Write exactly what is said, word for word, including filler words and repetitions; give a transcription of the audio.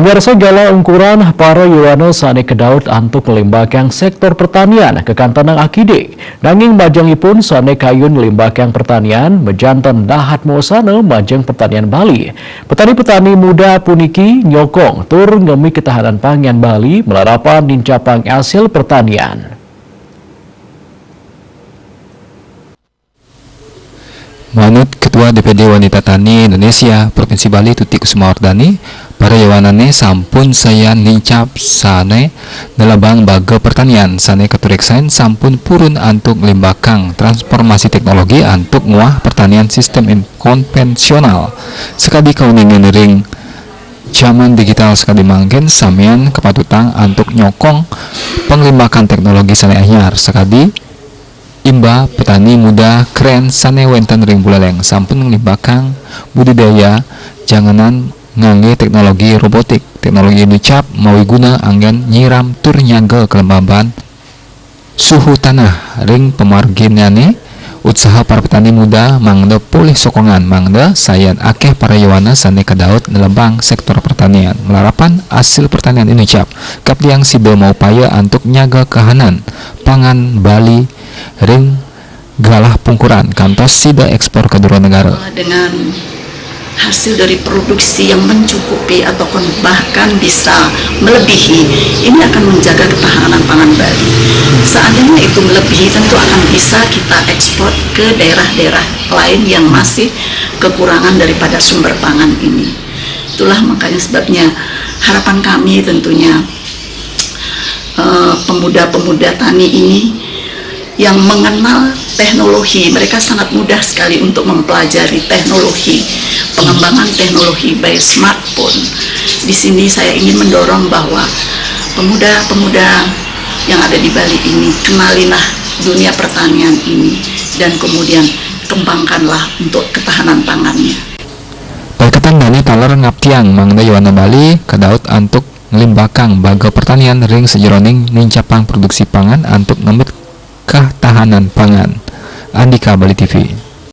Biasa gala ungkuran para yowana sane kedaut antuk ngelimbakang sektor pertanian kekantenang akidik. Nanging majengipun sane kayun ngelimbakang pertanian mejanten dahat mosana majeng pertanian Bali. Petani-petani muda puniki nyokong tur ngemi ketahanan pangan Bali melarapan nincapang hasil pertanian. Manut Ketua D P D Wanita Tani Indonesia Provinsi Bali Tuti Kusumawardani, para yowanane sampun sayan nincap sane nelebang baga pertanian sane katureksain sampun purun antuk limbakang transformasi teknologi antuk nguah pertanian sistem konvensional. Sekadi kauningan ring zaman digital sekadi mangkin samian kapatutang antuk nyokong penglimbakang teknologi sane anyar sekadi Imba petani muda keren sane wenten ring Buleleng sampun nglimbakang budidaya janganan ngangge teknologi robotik. Teknologi nicap mawiguna anggen nyiram tur nyaga kelembaban suhu tanah ring pamarginane. Utsaha para petani muda mangda polih sokongan mangda sayan akeh para yowana sane kadaut nelebang sektor pertanian. Malarapan asil pertanian inucap, kapdiang sida maupaya antuk nyaga kahanan pangan Bali ring galah pungkuran kantos sida ekspor ka dura negara. Dengan hasil dari produksi yang mencukupi ataupun bahkan bisa melebihi, ini akan menjaga ketahanan pangan Bali. Seandainya itu melebihi, tentu akan bisa kita ekspor ke daerah-daerah lain yang masih kekurangan daripada sumber pangan ini. Itulah makanya sebabnya harapan kami tentunya eh, pemuda-pemuda tani ini yang mengenal teknologi, mereka sangat mudah sekali untuk mempelajari teknologi, pengembangan teknologi baik smartphone. Di sini saya ingin mendorong bahwa pemuda-pemuda yang ada di Bali ini kenalilah dunia pertanian ini dan kemudian kembangkanlah untuk ketahanan pangannya. Paiketan dane taler ngaptiang mangda yowana Bali kadaut antuk nglimbakang baga pertanian ring sajeroning nincapang produksi pangan antuk ngemit katahanan pangan. Andika Bali T V.